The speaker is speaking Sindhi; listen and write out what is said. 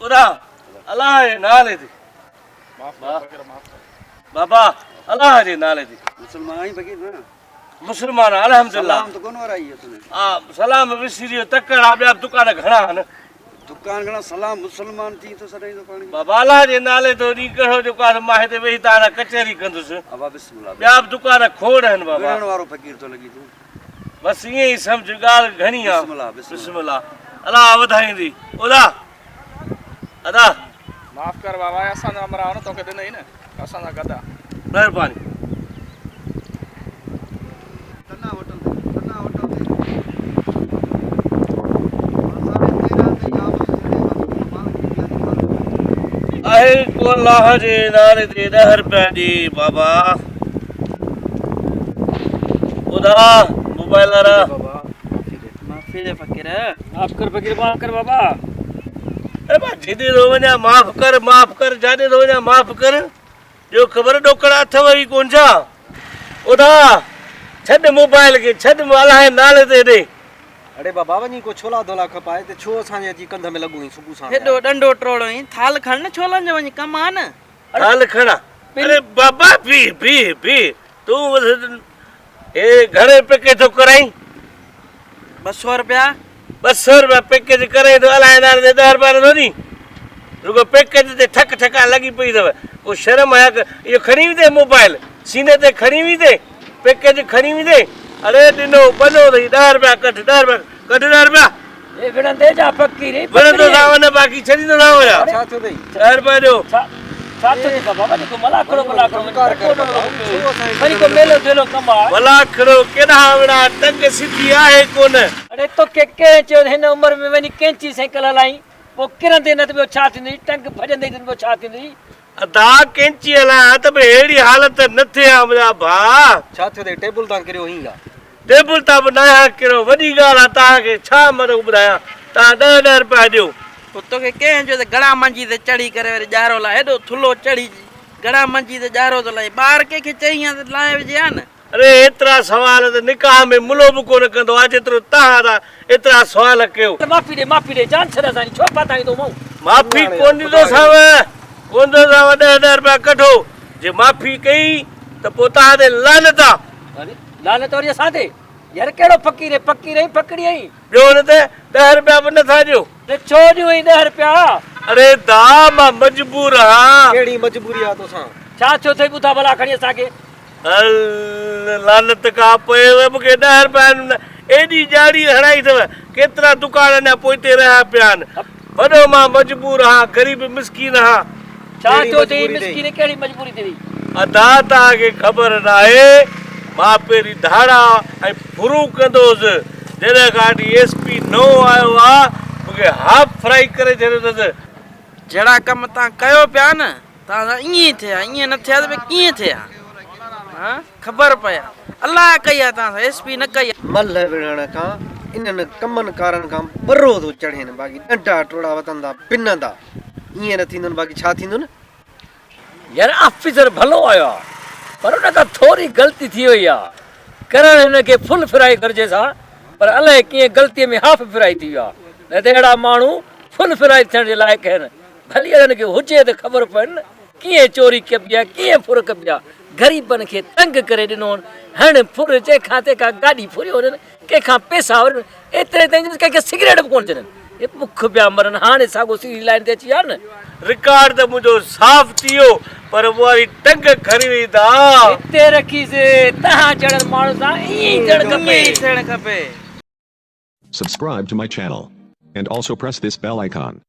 ادا الله جي نالي تي معاف ڪر فقير معاف ڪر. بابا الله جي نالي تي. مسلمان آهين فقير نه؟ مسلمان الحمدلله. سلام ته ڪونه ورائي اٿن. آ سلام وسري ويو تڪڙ آ ٻيا به دڪان گهڻا آهن. دڪان گهڻا سلام مسلمان ٿي ٿو سڏائين ٿو پاڻ کي. بابا الله جي نالي تو ڏينهن ڪهڙو جيڪو آ مان هتي ويهي توهان سان ڪچهري ڪندس. ابا بسم الله. ٻيا به دڪان کوڙ آهن بابا. وڙهڻ وارو فقير ٿو لڳين تون. بس ائين ئي سمجهه ڳالهه گهڻي آ. بسم الله بسم الله الله وڌائيندي ادا ادا. معاف ڪر بابا اي اسان جا امراء نه توکي ڏنئي نه اسان جا گدا. مهرباني. ٽنا هوٽل تي ٽنا هوٽل تي ساڍي تيرهن تي يا بس ڇڏي بس پاڻ کي بيهاري کان آهي ڪو الله جي نالي تي ڏهه رپيا ڏي بابا. ادا موبائل وارا. معافي ڏي فقير. معاف ڪر فقير معاف ڪر بابا. اي با جيڏي ٿو وڃان معاف ڪر معاف ڪر جاڏي ٿو وڃان معاف ڪر ڏيو خبر ڏوڪڙ اٿو ئي ڪون ڇا ادا ڇڏ موبائل کي ڇڏ الله جي نالي تي ڏي. اڙي بابا وڃي ڪو ڇولا ڌولا کپائي ته ڇو اسان جي اچي ڪنڌ ۾ لڳو آهين صبح ساڻ. هيڏو ڏنڊو ٽوڙو آهين ٿال کڻ نه ڇولن جو وڃي ڪم آ نه. ٿال کڻ اڙي بابا بيهه بيهه بيهه تون بس هي گهڻي پيڪيج ٿو ڪرائين؟ 200 رپيا. 200 رپيا پيڪيج ڪرائين ٿو الائي نالي تي 10 رپيا نٿو ڏين رڳو پيڪيج تي ٺڪ ٺڪا لڳي پئي اٿو ڪو شرم حيا ڪر اهو کڻي ويندين موبائل سيني تي کڻي ويندين پيڪيج کڻي ويندين اڙي ڏنو ٻنو اٿئي 10 رپيا ڪڍ 10 رپيا ڪڍ 10 رپيا. اي وڙهندي جا فقيري وڙهندو سان وڃ باقي ڇڏيندو سان وڃ. ڇا ٿيو اٿئي؟ 10 رپيا ڏيو. ڇا ڇا ٿيو اٿئي بابا وڃي ڪو ملاکڙو ملاکڙو وڃي وڃي ڪو ميلو ڌيلو ڪم آ. ملاکڙو ڪيڏانهن وڙهان ٽنگ سڌي آهي ڪونه. اڙي توکي ڪنهن چيو ته هن عمر ۾ وڃي ڪينچي سائيڪل هلائين پوء ڪرندي نه ته ٻيو ڇا ٿيندئي ٽنگ ڀڄندئي ته ٻيو ڇا ٿيندئي. ادا ڪينچي هلايان ها ته به ههڙي حالت نه ٿئي ها منهنجا ڀاء. ڇا ٿيو اٿئي ٽيبل تان ڪريو هين يا. ٽيبل تان به ناهيان ڪريو وڏي ڳالهه آ توهان کي ڇا مطلب ٻڌايان توهان ڏهه ڏهه رپيا ڏيو. پوء توکي ڪنهن چيو ته گڙا منجي تي چڙهي ڪري وري ڄارو لاهه هيڏو ٿلهو چڙهي گڙا منجي تي ڄارو ٿو لاهين ٻار ڪنهن کي چئين ها ته لاهي وجهي ها نه. اڙي ايترا سوال ته نڪاح ۾ ملو به ڪونه ڪندو آ جيترو توهان ٿا ايترا سوال ڪيو. معافي ڏي معافي ڏي جان ڇڏ اسان جي ڇو ڦاٿا آهيون تو مئون. معافي ڪونه ڏيندوسانو ڪونه ڏيندوسانو ڏهه ڏهه رپيا ڪڍو جي معافي ڪئي ته پوء توهان تي لعنت آ. لعنت وري اسان تي يار ڪهڙو فقير آهين فقير آهين ڦڪڙي آهين. ٻيو نه ته ڏهه رپيا به نٿا ڏيو. ته ڇو ڏيون هي ڏهه رپيا. اڙي دا مان مجبور آهان. ڪهڙي مجبوري آ توسان. ڇا ٿيو اٿئي ٻڌاء ڀلا کڻي اسان کي. هل لعنت کان پوء مون کي ڏهه رپيا ڏنا. ايڏي ڄاڙي هڻائي اٿو. ڪيترا دڪان اڃا پوئتي رهيا پيا آهن. وڏو مان مجبور آهان غريب مسڪين آهان. ڇا ٿيو اٿئي مسڪين ڪهڙي مجبوري اٿئي. ادا توهان کي خبر ناهي مان پهرين ڌاڙا ۽ ڦرون ڪندو هوس جڏهن کان وٺي ايس پي نئون آيو آ مون کي هاف فرائي ڪري ڇڏيو اٿس. جهڙا ڪم توهان ڪيو پيا نه توهان سان ائين ئي ٿئي ها ائين نه ٿئي ها ته ٻيو ڪيئن ٿئي ها ها خبر پئي ها الله ڪئي آ توهان سان ايس پي نه ڪئي آ. ملهه وڙهڻ کان انهن ڪمن ڪارن کان ٻرو ٿو چڙهين باقي ڏنڊا ٽوڙا وتندا پنندا ائين نه ٿيندن باقي ڇا ٿيندن. يار آفيسر ڀلو آيو آ پر ان کان ٿوري غلطي ٿي وئي آ ڪرڻ هن کي فل فرائي گهرجيس ها پر الائي ڪيئن غلطي ۾ هاف فرائي ٿي ويو آ نه ته اهڙا ماڻهو فل فرائي ٿيڻ جي لائق آهن ڀلي انهن کي هجي ته خبر پوين نه ڪيئن چوري ڪبي آ ڪيئن ڦر ڪبي آ غريبن کي تنگ ڪري ڏنو هن هڻ ڦر جنهن کان تنهن کان گاڏي ڦريو وڃن ڪنهن کان پئسا ورن ايتري تائين جو ڪنهن کي سگريٽ به ڪونه ڇڏن اهي بک پيا مرن هاڻي ساڳو سيڙهي لائين تي اچي ويا نه. رڪارڊ ته منهنجو صاف ٿي ويو پر مون واري ٽنگ کري وئي ته آ. هتي رکيس تهان جهڙن ماڻهن سان ائين ئي ٿيڻ کپي. ائين ئي ٿيڻ کپي. Subscribe to my channel. And also press this bell icon.